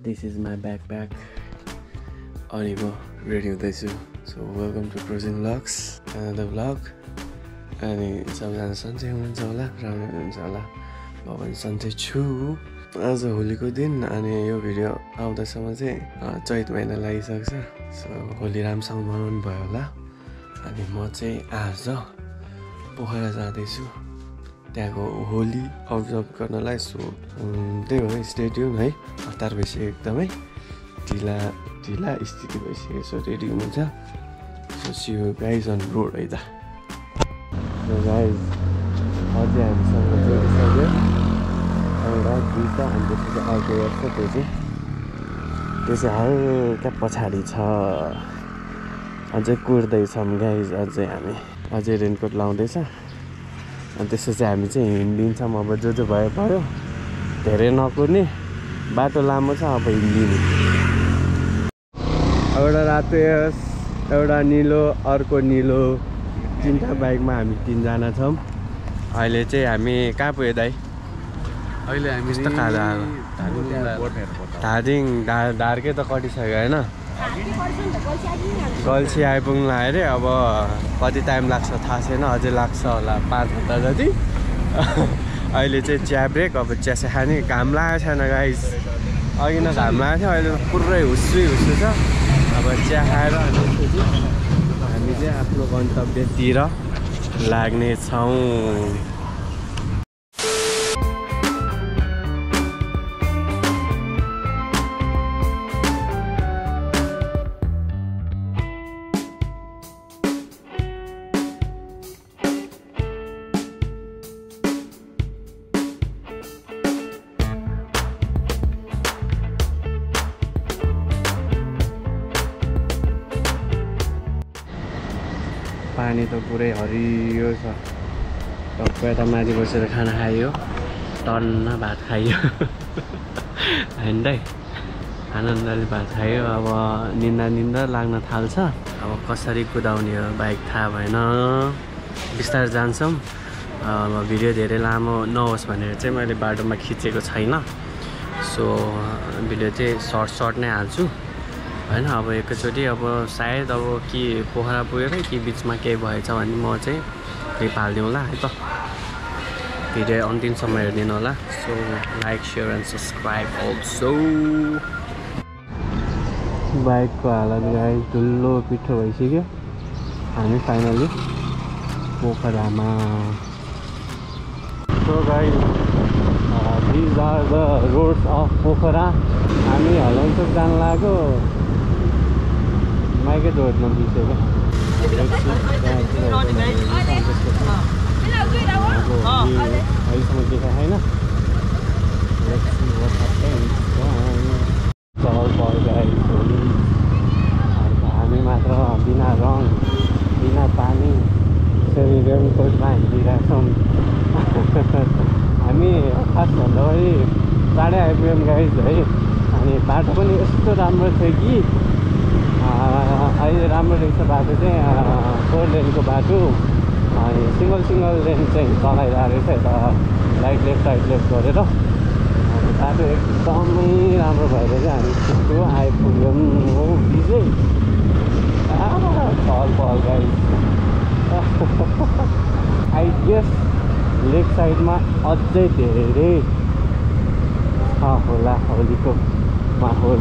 This is my backpack. अनि म ready हुँदैछु. So welcome to Cruising Vlogs, another vlog. अनि सबैजना सन्चै हुनुहुन्छ होला, राम्रो हुनुहुन्छ होला. म पनि सन्चै छु. आज होलीको दिन अनि यो भिडियो आउँदासम्म चाहिँ चैत महिना लागिसक्छ. सो होली राम्रोसँग मनाउनु भयो होला. अनि म चाहिँ आज पोखरा जाँदैछु त्यहाँको होली अब्जर्भ गर्नलाई. सो त्यही हो, स्टे ट्युन है. हतार भइसक्यो, एकदमै ढिला स्थिति भइसक्यो. सो रेडी हुनुहुन्छ. So see you guys on road है त. सो गाइज अझै हामीसँग जोडिसक्यो एउटा दुईवटा, अनि त्यसपछि अर्को हेर्छ. त्यो चाहिँ हल्का पछाडि छ. अझै कुर्दैछौँ गाइज. अझै रेनकोट लाउँदैछ. अनि त्यसपछि हामी चाहिँ हिँडिदिन्छौँ. अब जो भयो धेरै नकुर्ने, बाटो लामो छ. अब हिँडिदिने. एउटा रातो, एउटा निलो, अर्को निलो, तिनवटा बाइकमा हामी तिनजना छौँ. अहिले चाहिँ हामी कहाँ पुग्यो दाइ? अहिले हामी धादिङ धारकै त कटिसक्यो होइन? गल्छी आइपुग्नु लाग्यो अरे. अब कति टाइम लाग्छ थाहा छैन, अझै लाग्छ होला 5 घन्टा जति. अहिले चाहिँ चिया ब्रेक. अब चिया खाने. घाम लागेको छैन गाइस. अघि न घाम लागेको थियो, अहिले पुरै हुस्सु छ. अब चिया खाएर अनि हामी चाहिँ आफ्नो गन्तव्यतिर लाग्नेछौँ. पानी त पुरै हरियो छ. टक्क यता माथि बसेर खाना खाइयो, टन्न भात खाइयो होइन दाइ? आनन्दले भात खायो. अब निन्दा लाग्न थाल्छ. अब कसरी कुदाउने हो बाइक थाहा भएन. बिस्तारै जान्छौँ. अब भिडियो धेरै लामो नहोस् भनेर चाहिँ मैले बाटोमा खिचेको छैन. सो भिडियो चाहिँ सर्ट नै हाल्छु होइन. अब एकैचोटि अब सायद अब कि पोखरा पुगेरै कि बिचमा केही भएछ भने म चाहिँ क्लिप हालिदिउँ होला है त. भिडियो अन्तिमसम्म हेरिदिनु होला. So like, share and subscribe also. बाइकको हालत गाई ठुलो पिठो भइसक्यो. हामी फाइनली पोखरामा. So guys these are the roads of Pokhara. हामी हलनचोक जान लाग्यो. माइकै जोड्न बिर्सेको. अहिलेसम्म देखा छैन. हामी मात्र बिना रङ, बिना पानी, यसरी रेनकोटमा हिँडिरहेको छौँ. हामी खास भन्दा पनि चाँडै आइपुग्यौँ गाइज है. अनि बाटो पनि यस्तो राम्रो थियो कि अहिले राम्रो रहेछ बाटो चाहिँ. 4 लेनको बाटो. अनि सिङ्गल लेन चाहिँ चलाइरहेको रहेछ यता राइट लेफ्ट गरेर. अनि बाटो एकदमै राम्रो भएर चाहिँ हामी छिटो आइपुग्यौँ. हो बिजै पहल गाइस. आई गेस लेक साइडमा अझै धेरै छ होला होलीको माहौल.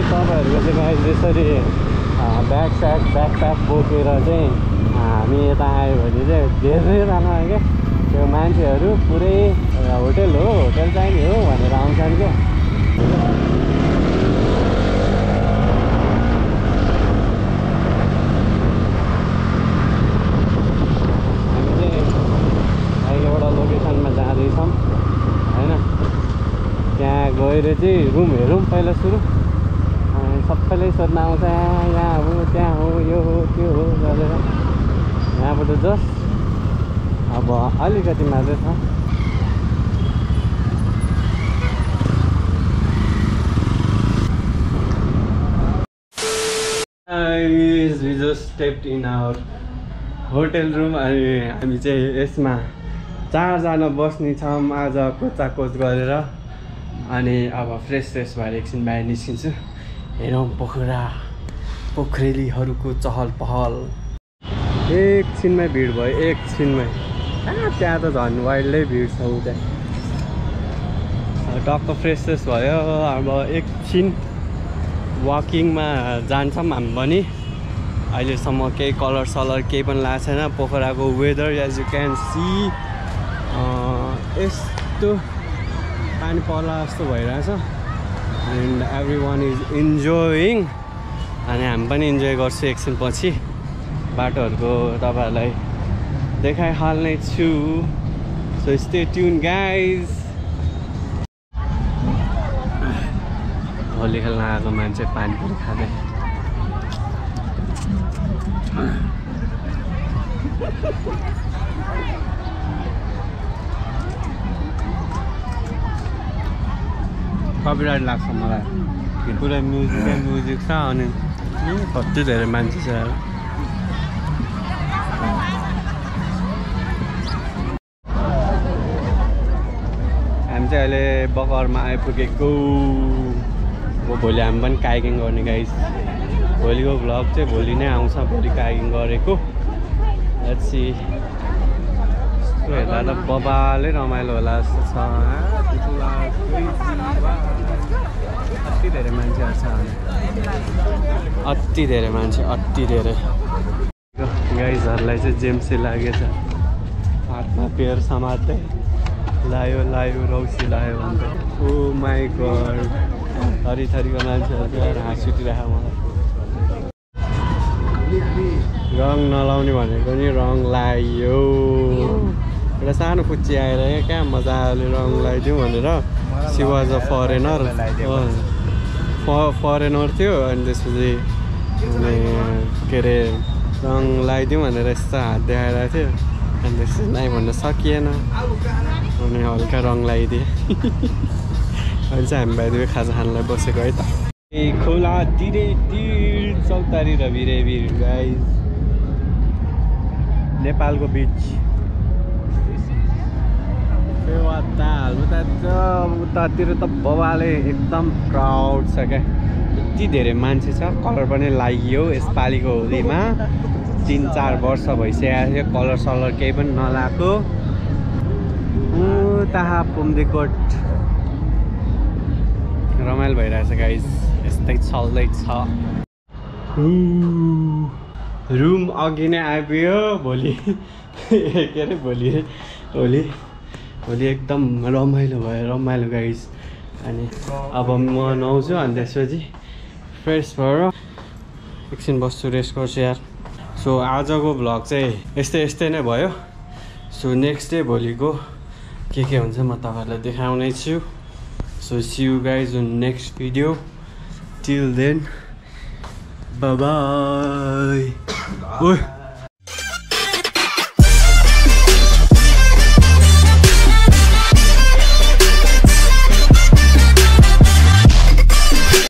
तपाईँहरूको चाहिँ गाइस यसरी ब्याकप्याक बोकेर चाहिँ हामी यता आयो भने चाहिँ धेरैजना क्या त्यो मान्छेहरू पुरै होटेल चाहिने हो भनेर आउँछन् क्या. हामी चाहिँ अहिले एउटा लोकेसनमा जाँदैछौँ होइन. त्यहाँ गएर चाहिँ रुम हेरौँ पहिला सुरु. सबैले सोध्न आउँछ यहाँ हो, त्यहाँ हो, यो हो, त्यो हो गरेर. यहाँबाट जस्ट अब अलिकति मात्रै छ. We just stepped in our hotel room. अनि हामी चाहिँ यसमा 4 जना बस्ने छौँ आज कोचाकोच गरेर. अनि अब फ्रेस भएर एकछिन बाहिर निस्किन्छु। हेरौँ पोखरेलीहरूको चहल पहल। एकछिनमै भिड भयो, एकछिनमै। त्यहाँ त झन् वाइल्डै भिड छ उता। टक्क फ्रेस भयो। अब एकछिन वाकिङमा जान्छौँ हामी पनि। अहिलेसम्म केही कलर सलर केही पनि लागेको छैन। पोखराको weather as you can see यस्तो पानी पर्ला जस्तो भइरहेछ। And every one is enjoying. अनि हामी पनि इन्जोय गर्छु एकछिन पछि। बाटोहरूको तपाईँहरूलाई देखाइहाल्ने छु। So stay tune guys. Holi खेल्न आएको मान्छे पानीपुरी खाँदै। कपिराइट लाग्छ मलाई। पुरै म्युजिक छ अनि कति धेरै मान्छे छ। हामी चाहिँ अहिले बगरमा आइपुगेको। भोलि हामी पनि काइकिङ गर्ने गाइस। भोलिको भ्लग चाहिँ भोलि नै आउँछ। भोलि काइकिङ गरेको। Let's see. हेर्दा त बबाले रमाइलो होला जस्तो छ। अति धेरै मान्छेहरू छ। अति धेरै मान्छे, अति धेरै। गाइजहरूलाई चाहिँ जेम्सी लागेछ। हातमा पेयर समात्दै लायो रौसी लायो भन्दै। ओ माई गड। थरीको मान्छेहरू चाहिँ हाँस उठिरहेको मलाई। रङ नलाउने भनेको नि रङ लगाइयो। एउटा सानो कुच्ची आएर क्या मजाले रङ लगाइदिउँ भनेर। सी वाज अ फरेनर थियो। अनि त्यसपछि के अरे रङ लगाइदिउँ भनेर यस्तो हात देखाइरहेको थियो। अनि त्यसपछि नाइ भन्न सकिएन। अनि हल्का रङ लगाइदिएँ। अहिले चाहिँ हामी बाहिर खाजा खानलाई बसेको है त। खोला तिरै तिर चौतारी र भिर गाइज। नेपालको बिच। उतातिर त बबाले एकदम क्राउड छ क्या। यति धेरै मान्छे छ। कलर पनि लाग्यो यसपालिको होलीमा। 3-4 वर्ष भइसकेको थियो कलर सलर केही पनि नलाएको। ताहा पुम्दीकोट रमाइलो भइरहेछ गाइज। यस्तै चल्दैछ। रुम अघि नै आइपुग्यो। भोलि के अरे भोलि एकदम रमाइलो गाइज। अनि अब म नुहाउँछु अनि त्यसपछि फ्रेस भएर एकछिन बस्छु, रेस्ट गर्छु यार। सो आजको भ्लग चाहिँ यस्तै नै भयो। सो नेक्स्ट डे भोलिको के हुन्छ म तपाईँहरूलाई देखाउने छु। So see you guys in next video. Till then, bye bye.